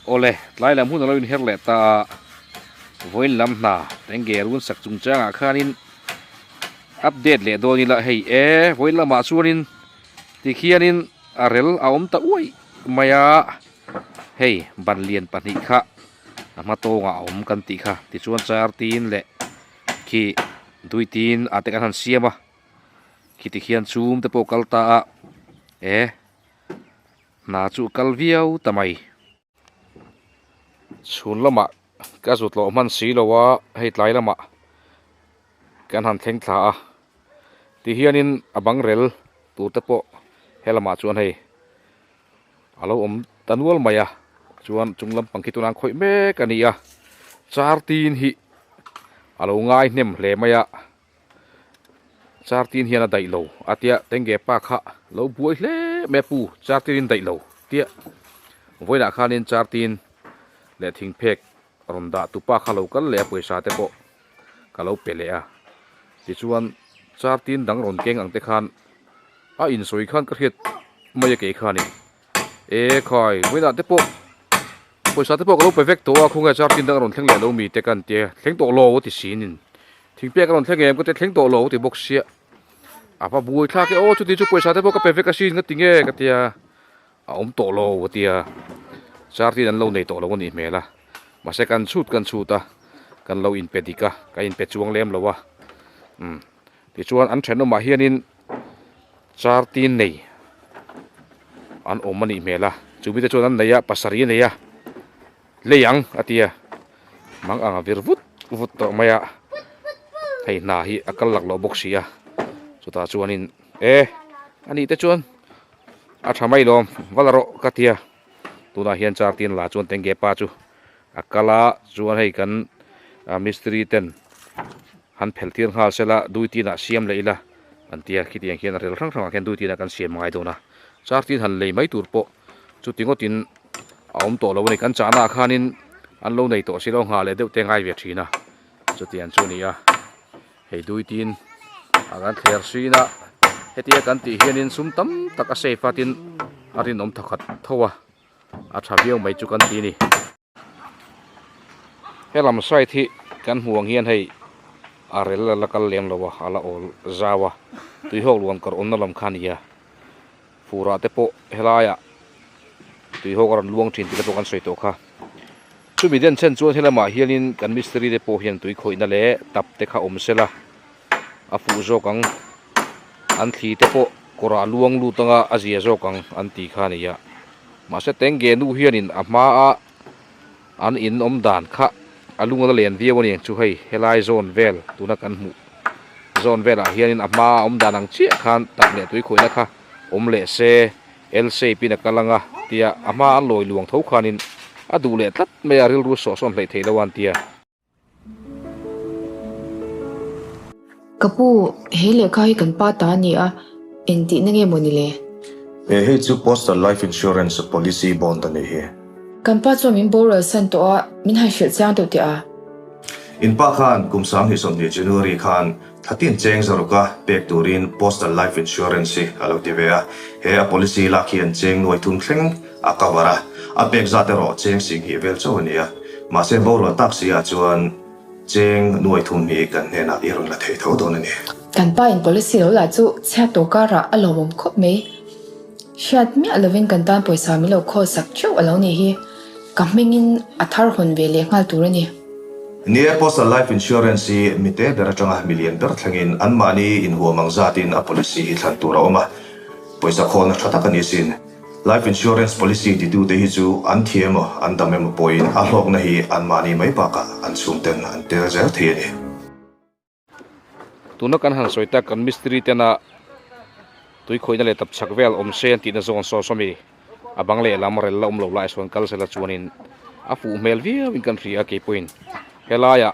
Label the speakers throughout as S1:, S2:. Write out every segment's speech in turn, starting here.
S1: Awle, tlai lam hun a lo inher leh ta a, vawiin lam hna tenge run sak chungchangah khanin update leh dawn ila hei e, vawiin lamah chuanin tikhianin a rel a awm ta uaih mai a, hei ban lian pahnih kha a hma tawngah a awm kan tih kha tichuan char tin leh khi dui tin ah te kan han siam a, khiti khian chhum te pawh kal ta a, e. Hna chu kal viau ta mai. Chhun lamah ka zut loh hman si lo a, hei tlai lamah kan han thleng thla a. Tihianin a bang rel tur te pawh he lamah chuan hei a lo awm ta nual mai a, chuan chung lampang khi tunah an khawih mek a ni a, char tin hi a lo ngai hnem hle mai a. Char tin hian a daih lo a tia tenge pa kha lo buai hle mai a pu char tin in daih lo tia vawiinah khanin char tin leh thing phek rawn dah tu pa kha lo kal leh a pawisa te pawh ka lo pe leh a tichuan char tin dang rawn keng ang te khan a insawi khan ka hriat mai a kei khanin. E khai vawiinah te pawh pawisa te pawh ka lo pe vek tawh a khawnge char tin dang a rawn thleng leh lo mi te ka an tia thleng tawh lo a ti sin in thingpek a rawn thleng em ka tia thleng tawh lo a ti bawk sia a va buai thlak e aw chuti chu pawisa te pawh ka pe vek asin ka ti nge ka tia a awm tawh lo a tia char tin an lo nei tawh lo a nih hmel a mahse kan chhut kan chhut a kan lo inpe dik a ka inpe chuang lem lo a umm tichuan an thenawmah hianin. Char tin nei an awm a nih hmel a, chu mite chuan an nei a, pasarih a nei a, lei ang a ti a, mang ang a vir vut vut tawh mai a, hei hna hi a kal lak loh bawk si a, chutah chuanin e a nih te chuan a tha mai lawm va la rawh ka ti a, tunah hian char tin la chuan tenge pa chu a kal a, chuan hei kan mistiri ten han phel tir nghal sela dui tinah siam leh ila an tia khitiang khian a rel hrang hrangah khian dui tinah kan siam ngai dawn a char tin han lei mai tur pawh chuti ngawtin a awm tawh lo a ni kan chahna ah khanin an lo nei tawh si lo nghah leh deuh te ngai ve thin a chutiang chu a ni a hei dui tin ah kan thler sin a hetia kan tih hianin sum tam tak a safe a tin a rinawm thawkhat tho a a tha viau mai chu kan ti a ni. Helam side hi kan hmuh ang hian hei a rel a la kal lem lo a a la awl zau a tuihawk luan kawr awmna lam kha a ni a furah te pawh helaiah tuihawk a rawn luang thin tih te pawh kan sawi tawh kha chumi den chen chuan helamah hianin kan mistiri te pawh hian tui khawihna leh tap te kha awm sela a fuh zawk ang an thli te pawh kawrah luang lut anga a zia zawk ang an ti kha a ni a. Mahse tenge nu hianin a hmaa an in awm dan kha a lung a len viau a ni chu hei helai zawn vel tuna kan hmuh zawn velah hianin a hmaa awm dan ang chiah khan tak leh tui khawihna kha awm leh se L shape in a kal anga tia a hma an lawi luang tho khanin a duh leh tlat mai a rilru sawh sawn hleih theih lo a an tia.
S2: Ka pu, he lehkha hi kan pa ta a ni a, engtihna nge maw ni le?
S3: He hei chu Postal Life Insurance Policy Bond a nih hi.
S2: Kan pa chuan min boral san tawh a, min han hrilh chiang deuh teh a.
S3: In pa khan kum 2020 January khan Thatin cheng zaruka pek turin Postal Life Insurance hi a lo ti ve a, he a policy lak hian cheng nuai thum thleng a cover a, a pek zat erawh cheng singhnih vel chauh a ni a, mahse borual tak si ah chuan cheng nuai thum hi kan hnenah i rawn la thei tho dawn a ni.
S2: Kan pa in policy lo lah chu chhiat tawh karah a lawmawm khawp mai. Hriat miah lovin kan tan pawisa min lo khawl sak theuh a lo nih hi. Ka hmingin a thar hawn ve leh nghal tur a ni.
S3: Ni e, Postal Life Insurance hi mite ber atanga milian ber thlengin anmahni inhuam ang zatin a policy hi thlan tur a awm a, pawisa khawlna tha tak a ni sin. Life Insurance policy titute hi chu an thi emaw an dam emaw pawhin a hlawkna hi anmahni mai bakah an chhungten an tel zel thei a ni.
S1: Tuna kan han sawi tak kan mistiri tena tui khawihna leh tapchhak vel awm se an tihna zawn saw saw mi a bang lehlam rel la awm lo lai sawn kal sela chuanin a fuh hmel viauin kan hria a keipawhin helaiah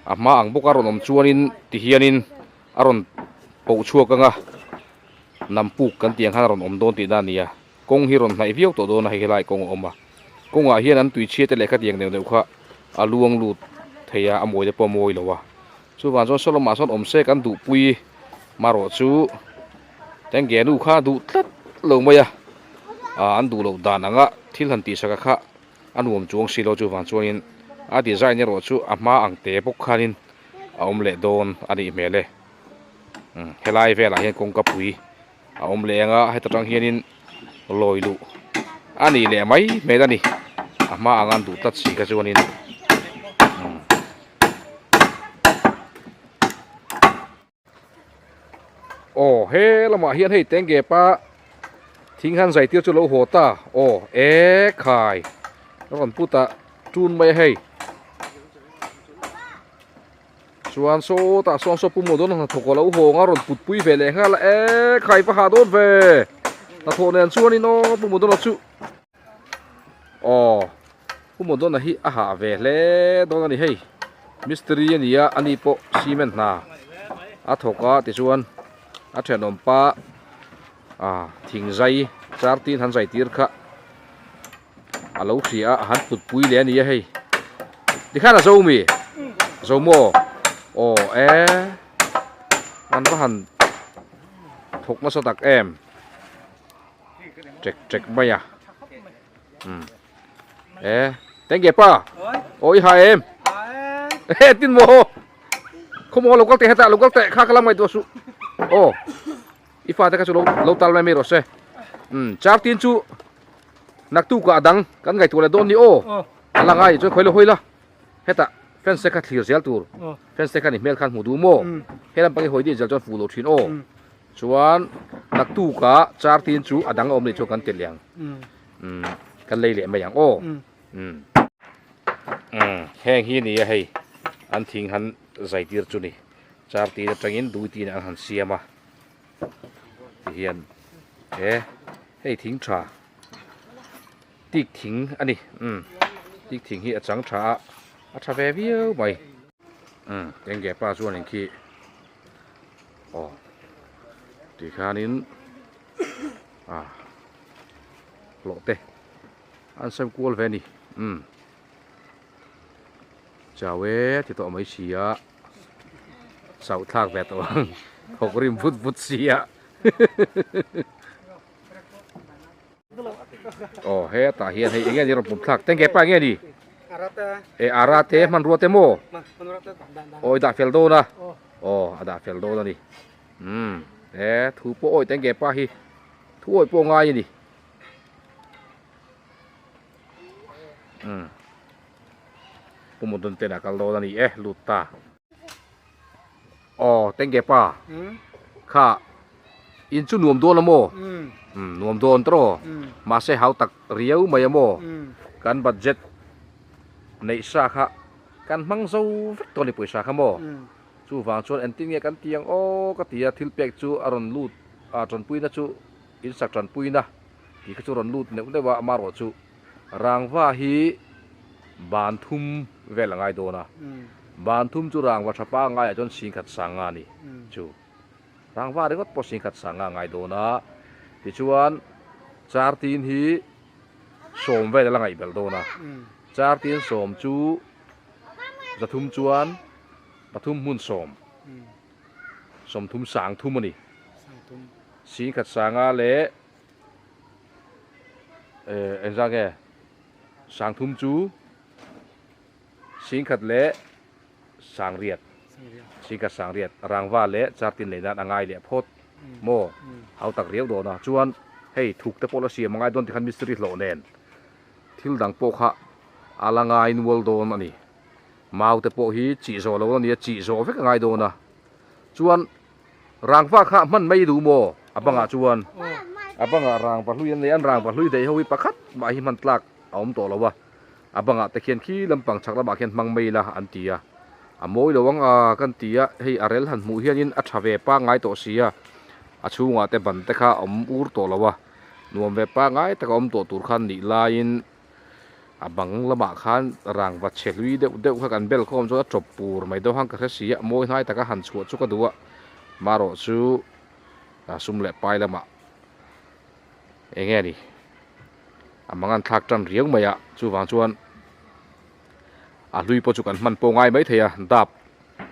S1: a hma ang bawk a rawn awm chuanin tihianin a rawn poh chhuak ang a. Nam puk kan tih ang khan a rawn awm dawn tihna a ni a, kawng hi rawn hnaih viau tawh dawn a hei helai kawng a awm a, kawngah hian an tui chhia te leh khatiang deuh deuh kha a luang lut thei a, a mawi te pawh a mawi lo a, chuvang chuan saw lamah sawn awm se kan duhpui marawh chu tenge nu kha duh tlat lo mai a, ah an duh loh dan anga thil han tihsak a kha. a nuam chuang si lo chuvang chuanin a design erawh chu a hma ang te bawk khanin a awm leh dawn a nih hmel e umm helai velah hian kawngka pui a awm leh ang a heta tang hianin lawi luh a nih leh mai hmel a ni a hma ang an duh tlat si kha chuanin umm. Aw he lamah hian hei teng gap a thing han zai tir chu lo haw ta aw e khai a rawn put a tun mai a hei chuan sawtah sawn saw pumawh dawn hnathawk a lo hawng a rawn put pui ve leh nghal a e khai va ha dawn ve hnathawh nen chuanin aw pumawh dawn a chu. Aw Pu Modona hi a hah ve hle dawn a ni hei mistiri a ni a ani pawh cement hna a thawk a tichuan a thenawm pa ah thing zai char tin han zai tir kha a lo hria a han put pui leh a ni a hei tikhan a zo mi zo maw aw e an va han thawk nasa tak em. Ṭek ṭek mai a umm e teng ge pa aw i ha em he tin maw khawmaw lo kal teh hetah lo kal teh kha ka lam ngaihtuah suh aw i fate kha chu lo lo tal mai mai rawh se umm char tin chu naktuk ah dang kan ngaihtuah leh dawn ni aw a la ngai chuan khawi lo hawi la hetah fence te kha thlir zel tur fence te khan i hmel khan hmuh duh maw he lampang i hawi dih zel chuan fuh lo thin aw. Chuan naktukah char tin chu a dang a awm leh chuan kan ti leh ang. Umm kan lei leh mai ang aw. Umm umm heng hi nia hei an thing han zai tir chu ni. Char tin atangin dui tin an han siam a tihian he hei thing tha tik thing a ni. Umm tik thing hi a chang tha a a tha ve viau mai. Umm eng ge pa chuan in khi. Aw tikhanin ah hlawh te an sem kual ve a ni umm chau e ti tawh mai si a chauh thlak ve tawh ang thawk rim vut vut si a Aw hetah hian hei enge ni rawn pum thlak teng ke pa enge ni e ara te hmanrua te maw aw i dah fel dawn a aw a dah fel dawn a ni umm e thu pawh awi teng ke pa hi thu awi pawh ngai a ni umm pumudun ten a kal dawn a ni e lut ta. Aw tengge pa kha in chu nuam dawn a maw umm nuam dawn tawh aw mahse hau tak riau mai a maw kan budget neih sa kha kan hmang zo vek tawh a ni pawisa kha maw chuvang chuan engtin nge kan ti ang aw ka ti a thil pek chu a rawn lut a tanpuina chu insak tanpuina tih kha chu a rawn lut neuh neuh a amaherawh chu Rangva hi ban thum vel a ngai dawn a, ban thum chu rangva tha pangaiah chuan singkhat sanga a ni chu. Rangva ringawt pawh singkhat sanga a ngai dawn a, tichuan chartin hi sawm vel a la ngaihbelh dawn a, chartin sawm chu zathum chuan pathum hmun sawm, sawmthum sang thum a ni. Singkhat sanga leh. Eh engzah nge sangthum chu singkhat leh sangriat singkhat sangriat rangva leh chartin lei nan a ngai leh phawt maw hau tak riau dawn a chuan hei thuk te pawh la siam a ngai dawn tikhan mistiri hlawh nen thil dang pawh kha a la ngai nual dawn a ni mau te pawh hi chih zawh lo a ni a chih zawh vek a ngai dawn a chuan. Rangva kha hman mai duh maw? A bangah chuan a bangah rangva hlui an nei a, an rangva hlui daih ho hi pakhat mah hi hman tlak a awm tawh lo a, a bangah te khian khi lampang chhak lamah khian hmang mai ila an ti a, a mawi lo ang a kan ti a, hei a rel han hmuh hianin a tha ve pangngai tawh si a, a chhungah te ban te kha a awm ur tawh lo a, nuam ve pangngai taka awm tawh tur khan nih laiin. A bang lamah khan rangva chhe hlui deuh deuh kha kan bel khawm chuan a tawp pur mai deuh ang ka hre si a, mawi hnai taka han chhuah chu ka duh a, marawh chu a sum leh pai lamah eng nge ni a mang an thlak tan riau mai a, chuvang chuan a hlui pawh chu kan hman pawh ngai mai thei a, dap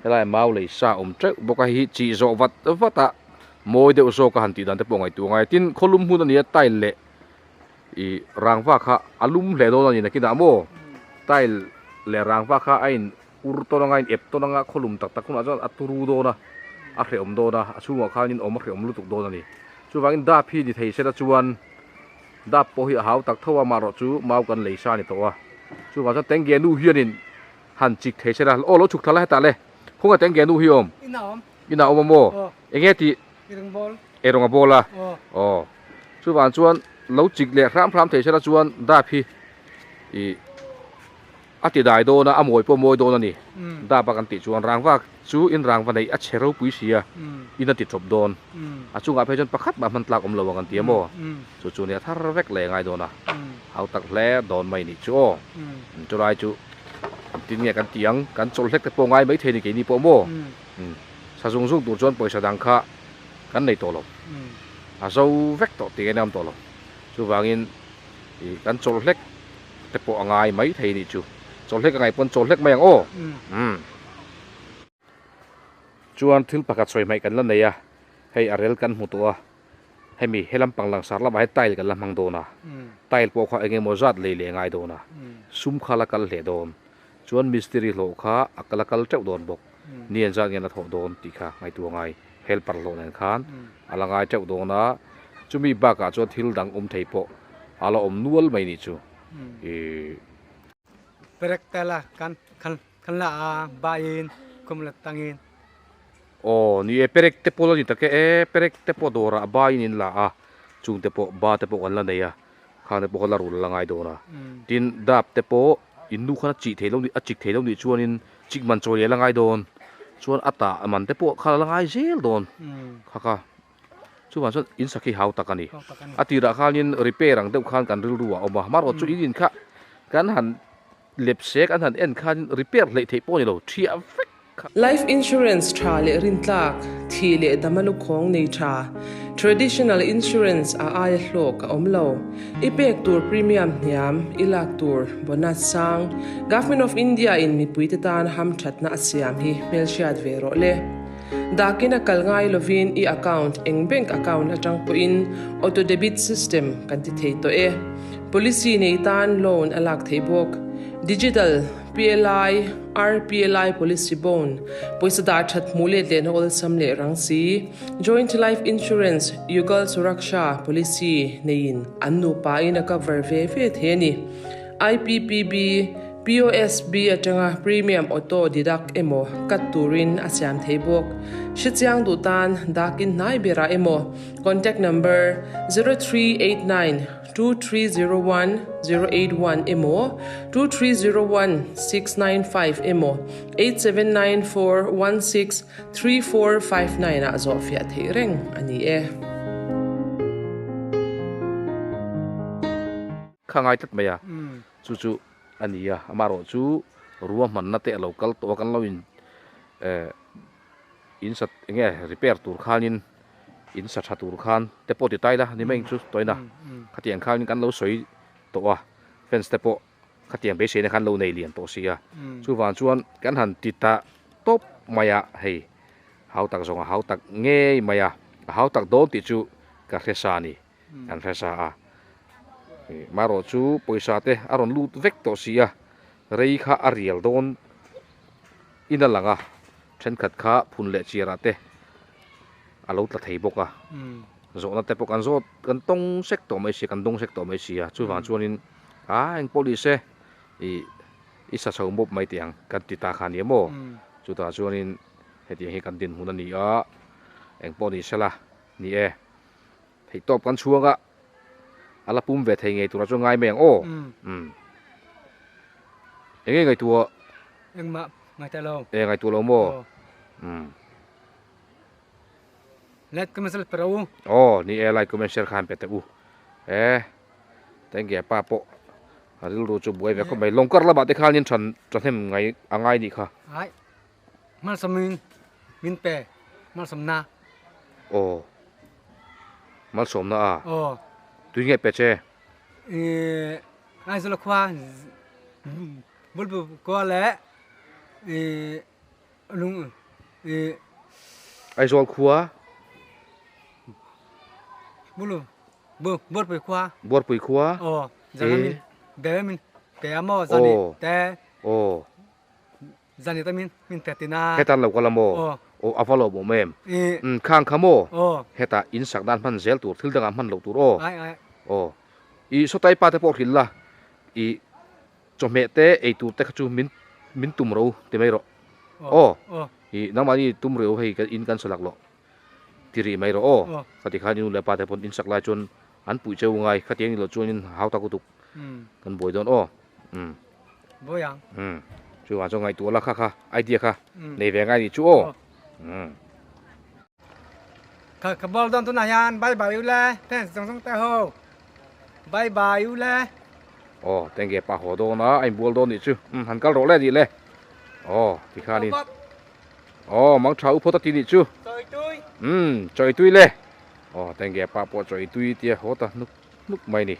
S1: helai mau lei sa awm teuh bawk a, hei hi chih zawh vat vat a mawi deuh zawk a han tih dan te pawh ngaihtuah ngai a, tin khawlum hun a ni a tile leh. Ih rangva kha a lum hle dawn a ni nakinah maw tile leh rangva kha a in ur tawn anga a in ep tawn anga khaw lum tak tak hunah chuan a turu dawn a a hrehawm dawn a a chhungah khanin awm a hrehawm lutuk dawn a ni chuvangin dap hi ni thei sela chuan dap pawh hi a hau tak tho a amaherawh chu mau kan lei sa a ni tawh a chuvang chuan tengge nu hianin han chik thei sela aw lo chhuk thla la hetah le khawnge tengge nu hi awm inah awm a maw enge tih. Eirawng a bawl a aw chuvang chuan lo chik leh hram hram thei sela chuan dap hi ih a ti dai dawn a a mawi pawh mawi dawn a ni dap a kan tih chuan rangva chu in rangva neih a che ropui si a in a ti tawp dawn a chungah phei chuan pakhat mah hman tlak awm lo ang an ti a maw chu chu nia thar vek leh ngai dawn a hau tak hle dawn mai nih chu aw chulai chu engtin nge kan tih ang kan chawlh hlek te pawh ngai maithei ni keini pawh maw. Sa zung zung tur chuan pawisa dang kha kan nei tawh lo. A zo vek tawh tih en a awm tawh lo. Chuvangin ih kan chawlh hlek te pawh a ngai mai thei nih chu. Chawlh hlek a ngaih pawn chawlh hlek mai ang aw. Umm. Chuan thil pakhat sawi hmaih kan la nei a, hei a rel kan hmu tawh a, hemi he lampang langsar lamah hian tile kan la hmang dawn a, tile pawh kha eng emaw zat lei leh a ngai dawn a, sum kha la kal hle dawn. Chuan mistiri hlawh kha a la kal teuh dawn bawk. Ni an zat nge la thawh dawn tih kha ngaihtuah ngai helper hlawh nen khan a la ngai teuh dawn a. Chumi bakah chuan thil dang awm thei pawh a la awm nual mai nih chu. Ih.
S4: Perek tela kan kan la a bain kum la tangin.
S1: Aw ni e perek te pawh la ni tak e, e perek te pawh dawrah bain in la a chung te pawh ba te pawh kan la nei a. Khang te pawh kha la rul la ngai dawn a. Tin, dap te pawh in nu khan a chih thei lo nih, a chik thei lo nih chuanin chik man chawi leh la ngai dawn. Chuan a tah man te pawh kha la ngai zel dawn. Kha kha. Chuvang chuan in sakhi hau tak a ni. A tirah khanin repair ang deuh khan kan rilru a awm a. Hmarawh chu in in kha kan han lep se kan han en khanin repair hleih theih pawh a ni lo, thiah vek kha.
S5: Life insurance tha leh rintlak, thih leh dama lukhawng nei tha, traditional insurance a aia hlawk a awm lo. I pek tur premium hniam, i lak tur bonus sang, Government of India in mipuite tan hamthatna a siam hi hmelhriat ve rawh le. Dakin a kal ngai lovin i account eng bank account atang pawhin auto debit system kan ti thei tawh e. Policy nei tan loan a lak theih bawk. Digital, PLI, RPLI policy bond, pawisa dah that hmuh let lehna awlsam leh rang si, Joint Life Insurance, Yugal Suraksha policy neiin an nupa in a cover ve ve thei a ni. IPPB, POSB atanga premium auto deduct emaw cut turin a siam thei bawk. Hrechiang duh tan dakin hnai berah emaw contact number 0389 2301 081 emaw 2301 695 emaw 8794 16 3459 ah zawhfiah theih reng a ni e.
S1: Kha ngai tlat mai a, chu chu a ni a, amaherawh chu ruahmanna te a lo kal tawh a, kan lo in eh in sat eng nge repair tur khanin in sa tha tur khan te pawh ti tai la ni mai ang chu tawina khatiang khanin kan lo sawi tawh a, fence te pawh khatiang beiseina khan lo nei lian tawh si a, chuvang chuan kan han ti ta tawp mai a hei hau tak zawng a hau tak ngei mai a, a hau tak dawn tih chu ka hre sa a ni. Kan hre sa a, marawh chu pawisa te a rawn lut vek tawh si a, rei kha a rial dawn in a lang a, thenkhat kha phun leh chiar ah te a lo tla thei bawk a, zawhna te pawh kan zawt kan tawng sek tawh mai si a, kan dawng sek tawh mai si a, chuvang chuanin a engpawh ni se ih i sa chho mawp mai teh ang kan ti ta kha a ni a maw, chutah chuanin hetiang hi kan dinhmun a ni a, engpawh ni sela ni e. Theihtawp kan chhuang a, a la pum ve thei ngei tura chu ngai mai ang aw. Umm. Enge ngaihtuah?
S4: Engmah ngaihtuah lo.
S1: E ngaihtuah lo maw? Umm.
S4: Like comment share pe rawh u.
S1: Aw ni e like comment share kha han pe teh u. E tengge pa pawh a rilru chu buai ve khawp mai. Lawngkar lamah te khanin than thahnem ngai a ngai nih kha.
S4: Ai. Malsawmin min pe malsawmna.
S1: Aw malsawmna a.
S4: Aw.
S1: Tui nge pe che?
S4: Ih Aizawl khua Bulbu khua leh ih lung ih
S1: Aizawl khua
S4: Bulu. Bu Buarpui khua.
S1: Buarpui khua?
S4: Aw, zan a min be min pe a maw zan i te.
S1: Aw.
S4: Zan i te min min pe tin a.
S1: Heta an lo kal a maw?
S4: Aw.
S1: Aw, a va lawmawm em?
S4: I.
S1: Umm, khang kha maw?
S4: Aw.
S1: Heta in sak dan hman zel tur, thil dangah hman loh tur aw.
S4: Ai ai.
S1: Aw. I sawtai pa te pawh hrilh la, i chawhmeh te ei tur te kha chu min min tum ro ti mai rawh. Aw.
S4: Aw.
S1: I nangmahni tum reu hei in kan sa lak loh. Ti rih mai rawh aw. Ka ti khan i nu leh pa te pawn in sak lai chuan an puih cheu ngai. Khatiang ni loh chuan in hau tak lutuk kan buai dawn aw. Umm.
S4: Buai ang.
S1: Umm. Chuvang chuan ngaihtuah la kha kha idea kha nei ve ngai nih chu aw. Umm.
S4: Ka ka ball dawn tunah hian bye bye u le fans zawng zawng te ho bye bye u le.
S1: Aw tenge pa haw dawn a a inbual dawn nih chu. Umm han kal rawh le nih le. Aw tikhanin. Aw mang tha u phawt a ti nih chu.
S4: Chawi tui.
S1: Umm chawi tui le. Aw tenge pa pawh chawi tui tia haw ta hnuk hnuk mai ni.